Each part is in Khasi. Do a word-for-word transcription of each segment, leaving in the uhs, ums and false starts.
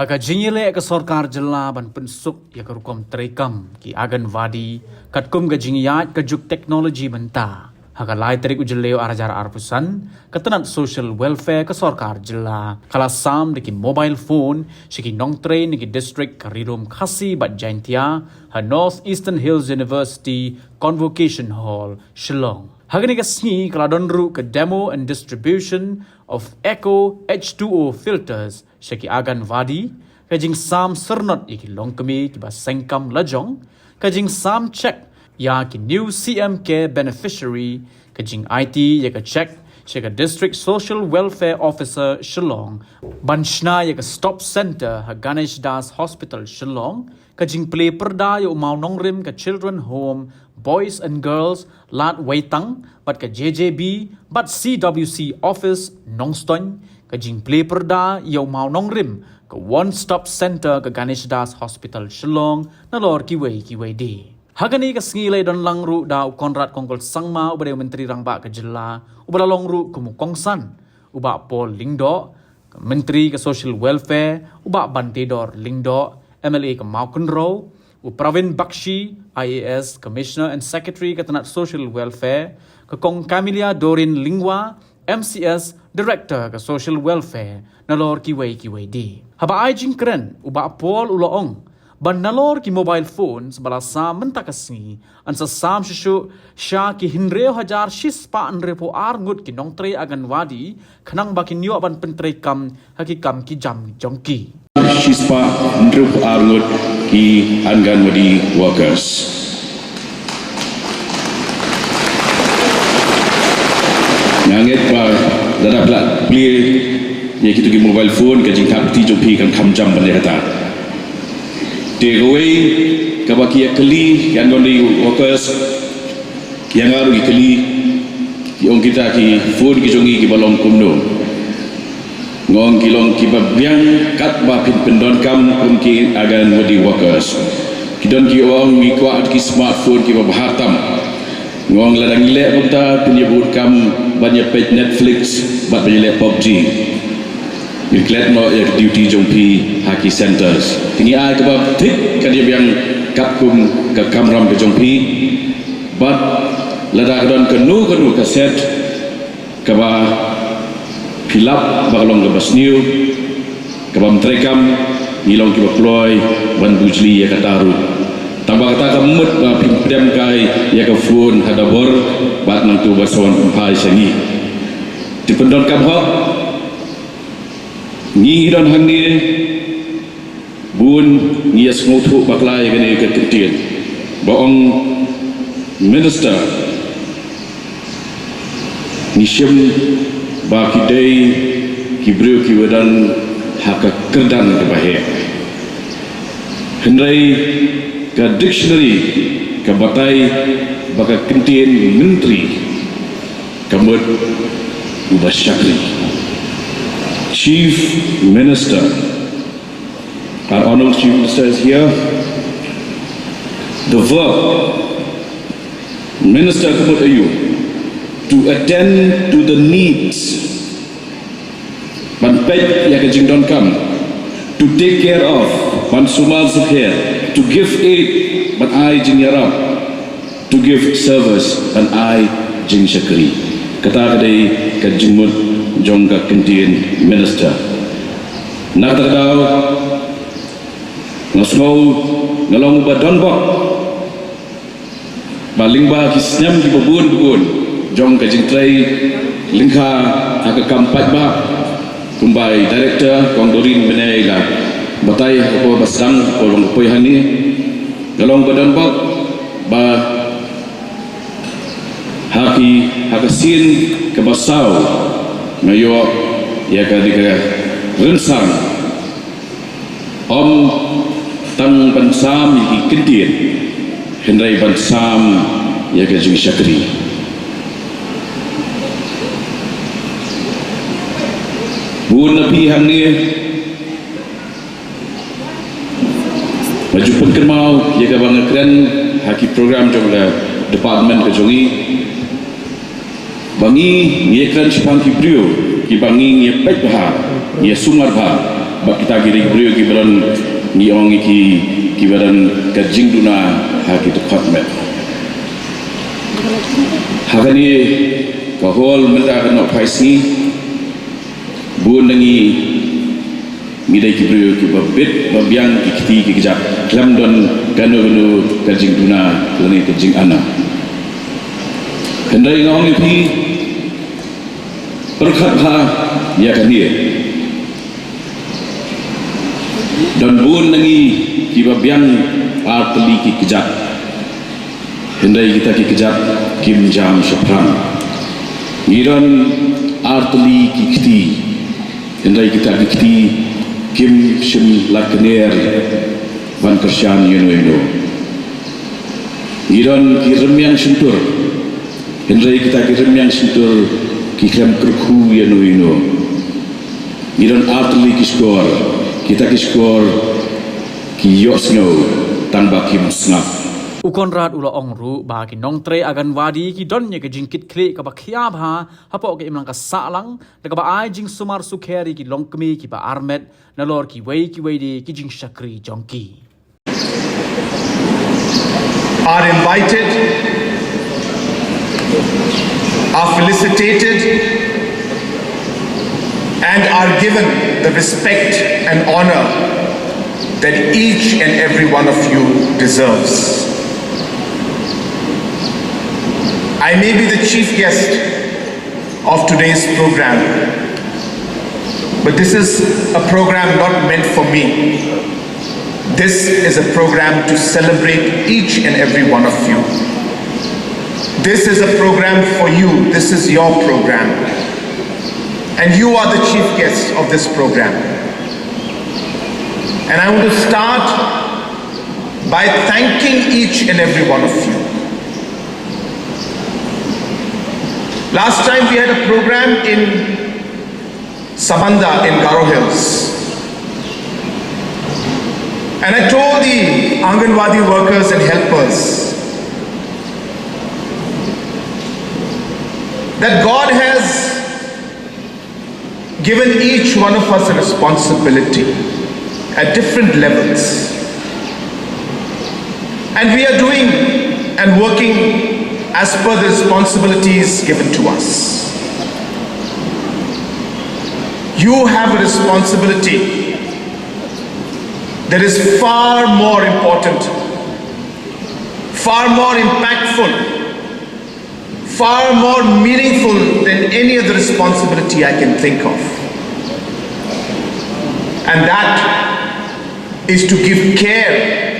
Ha ka jingïaleh ka sorkar jylla ban pynsuk ïa ka rukom treikam ki Anganwadi katkum ka jingïaid ka juk technology mynta, ha ka lai tarik u Jylliew ar hajar arphew san, ka tnat Social Welfare ka sorkar jylla ka la sam da ki mobile phone sha ki nongtrei na ki district ka Ri Lum Khasi bad Jaintia ha North Eastern Hills University Convocation Hall, Shillong. Ha kane ka sngi ka la don ruh ka demo and distribution of Echo H two O filters sha ki Anganwadi, ka jingsam syrnod ïa ki longkmie kiba seng kam lajong, ka jingsam check ïa ki new C M Care beneficiary, ka jingaiti ïa ka check sha ka District Social Welfare Officer Shillong ban shna ïa ka stop center ha Ganesh Das Hospital Shillong, ka jingplie pyrda ïa u mawnongrim ka Children Home Boys and Girls Ladweitang bad ka J J B bad C W C Office Nongstoiñ, ka jingplie pyrda ïa u mawnongrim ka One Stop Center ka Ganesh Das Hospital Shillong, nalor kiwei kiwei de. Ha kane ka sngi la ïadon lang ruh da u Conrad Kongkol Sangma uba dei u Myntri Rangbah ka jylla, uba la long ruh kum u kongsan, u Bah Paul Lyngdoh, ka Myntri ka Social Welfare, u Bah Banteidor Lyngdoh, M L A ka Mawkynrew, u Pravin Bakshi, I A S, Commissioner and Secretary ka tnat Social Welfare, ka Kong Camelia Doreen Lyngwa, M C S, Director ka Social Welfare, nalor kiwei kiwei de. Haba ai jingkren, u Bah Paul u la ong ba nalor ki mobile phones ba la sam mynta ka sngi, yn sa sam shuh shuh sha ki hynriew hajar shispah hynriewphew ar ngut ki nongtrei Anganwadi, khnang ba kin ïoh ban pyntreikam ha ki kam ki jam jong ki. Shispah hynriewphew ar ngut ki Anganwadi workers. Nga ngeit ba lada phi la plie ïa kito ki mobile phone, ka jingthap kti jong phi kan kham jam ban ïa kata. Te kawei kaba ki ïa kylli ki Anganwadi workers, ki ïa nga ruh ki kylli, ki ong kita ki phone ki jong ngi kiba long kumno. Nga ong ki long kiba biang katba phin pyndonkam kum ki Anganwadi workers. Ki don ki ong ngi kwah ki smartphone kiba bha tam. Nga ong lada ngi leh kumta phin ïa bun kam ban ïa peit Netflix bad ban ïa leh PUBG. Ngin klet noh ïa ka duty jong phi ha ki centers. Te ngi ai kaba thik ka dei biang katkum ka kamram ka jong phi. Bad lada ka don kano kano ka set kaba phi lap ba ka long kaba sniew, kaba ym treikam, ngi long kiba kloi ban bujli ïa kata ruh. Tang ba kata ka mut ba phim pdem kai ïa ka phone ha Dabor bad nangtu ba sa wan pynphai sha ngi. Te pyndonkam hok, ngi ngi don hangne, bun ngi ïa sngewthuh bakla ïa kane ka kyntien ba ong Minister, ngi shim ba ki dei ki briew kiba don ha ka kyrdan kaba heh. Hynrei ka dictionary ka batai ba ka kyntien myntri ka mut uba shakri. Chief Minister, our Honorable Chief Minister is here. The verb, Minister ka mut aiu? To attend to the needs. Ban peit ïa ka jingdonkam. To take care of, ban sumar sukher. To give aid, ban ai jingïarap. To give service, ban ai jingshakri. Kata ka dei ka jingmut jong ka kyntien minister. Na kata ka daw, nga sngew nga long uba donbok ba lyngba ki snem kiba bun bun jong ka jingtrei lyngkha ha ka kam paidbah, kumba i director Kong Doreen mynne i la batai ha ka por ba sdang, ha ka por ba nga poi hangne, nga long uba donbok ba ha ki, ha ka sien kaba saw nga ïoh ïa ka dei ka rynsan ym tang ban sam ïa ki kyntien, hynrei ban sam ïa ka jingshakri. Bun na phi hangne, nga ju pynkynmaw ïa kaba nga kren ha ki program jong ka department ka jong ngi, ba ngi ngi ïa kren shaphang ki briew kiba ngi ngi ïa peit bha, ngi ïa sumar bha. Bad kita ki dei ki briew kiba don, ngi ong ïa ki, kiba don ka jingduna ha ki dkhot met. Ha kane ka hall mynta ka nohphai sngi, bun na ngi, ngi dei ki briew kiba bit ba biang ki kti ki kjat, khlem don kano kano ka jingduna lane ka jingana. Hynrei nga ong ïa phi, pyrkhat bha ïa kane. Don bun na ngi kiba biang artylli ki kjat. Hynrei kita ki kjat kim jam shaphrang. Ngi don artylli ki kti. Hynrei kita ki kti kim shym la kner ban kyrshan ïano ïano. Ngi don ki rmiang shyntur. Hynrei kita ki rmiang shyntur ki khlem kyrkhu ïano ïano. Ngi don artylli ki shkor, kita ki shkor ki ïohsngew tang ba kim sngap. U Conrad u la ong ruh ba ki nongtrei Anganwadi ki don ïa ka jingkitkhlieh kaba khia bha hapoh ka imlang ka sahlang, da kaba ai jingsumar sukher ïa ki longkmie kiba armet nalor kiwei kiwei de ki jingshakri jong ki. Are invited, are felicitated, and are given the respect and honor that each and every one of you deserves. I may be the chief guest of today's program, but this is a program not meant for me. This is a program to celebrate each and every one of you. This is a program for you. This is your program. And you are the chief guests of this program. And I want to start by thanking each and every one of you. Last time we had a program in Sabanda in Garo Hills. And I told the Anganwadi workers and helpers that God has given each one of us a responsibility at different levels. And we are doing and working as per the responsibilities given to us. You have a responsibility that is far more important, far more impactful, far more meaningful than any other responsibility I can think of. And that is to give care,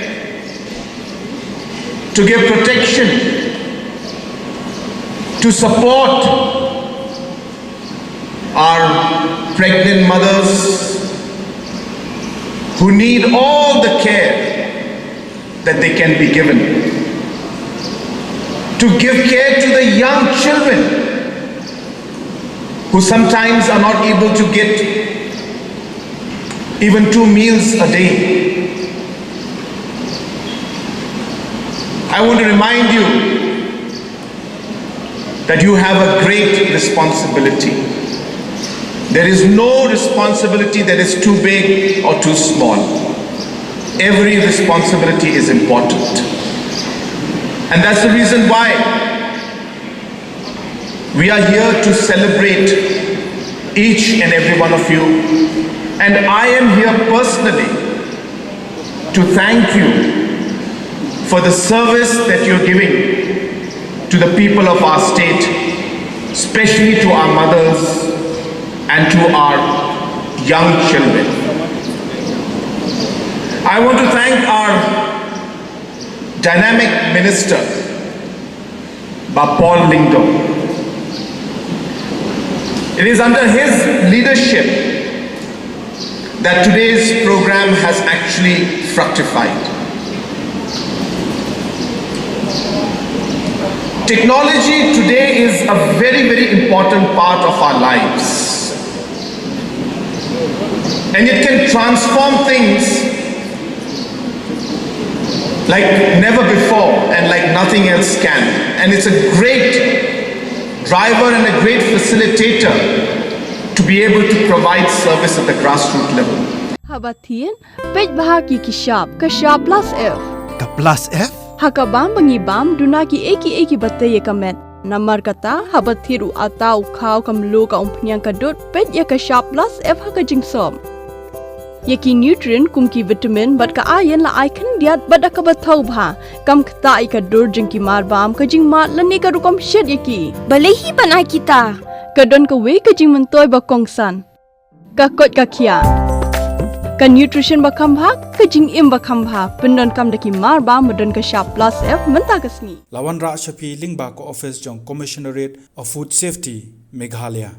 to give protection, to support our pregnant mothers who need all the care that they can be given. To give care to the young children who sometimes are not able to get even two meals a day. I want to remind you that you have a great responsibility. There is no responsibility that is too big or too small. Every responsibility is important. And that's the reason why we are here to celebrate each and every one of you. And I am here personally to thank you for the service that you're giving to the people of our state, especially to our mothers and to our young children. I want to thank our dynamic minister, Bah Paul Lyngdoh. It is under his leadership that today's program has actually fructified. Technology today is a very, very important part of our lives. And it can transform things like never before and like nothing else can. And it's a great driver and a great facilitator to be able to provide service at the grassroots level. Haba thied, peit bha ki ki shap, ka shap plus F. Ka plus F? Ha ka bam ba ngi bam, duna ki ei ki ei ki ba tei ïa ka met. Namar kata, haba thied u ata, u khaw, ka mluh, ka umphniang, ka dud, peit ïa ka shap plus F ha ka jingsop. Ïa ki nutrient kum ki vitamin bad ka iron la ai khyndiat bad da kaba thaw bha. Kam ktah ïa ka dur jong ki marbam, ka jingmad lane ka rukom shet ïa ki. Balei hi ban ai kita? Ka don kawei ka jingmyntoi ba kongsan. Ka koit ka khiah. Ka nutrition ba kham bha, ka jingim ba kham bha. Pyndonkam da ki marbam ba don ka shap plus F mynta ka sngi. La wanrah sha phi lyngba ka office jong Commissionerate of Food Safety, Meghalaya.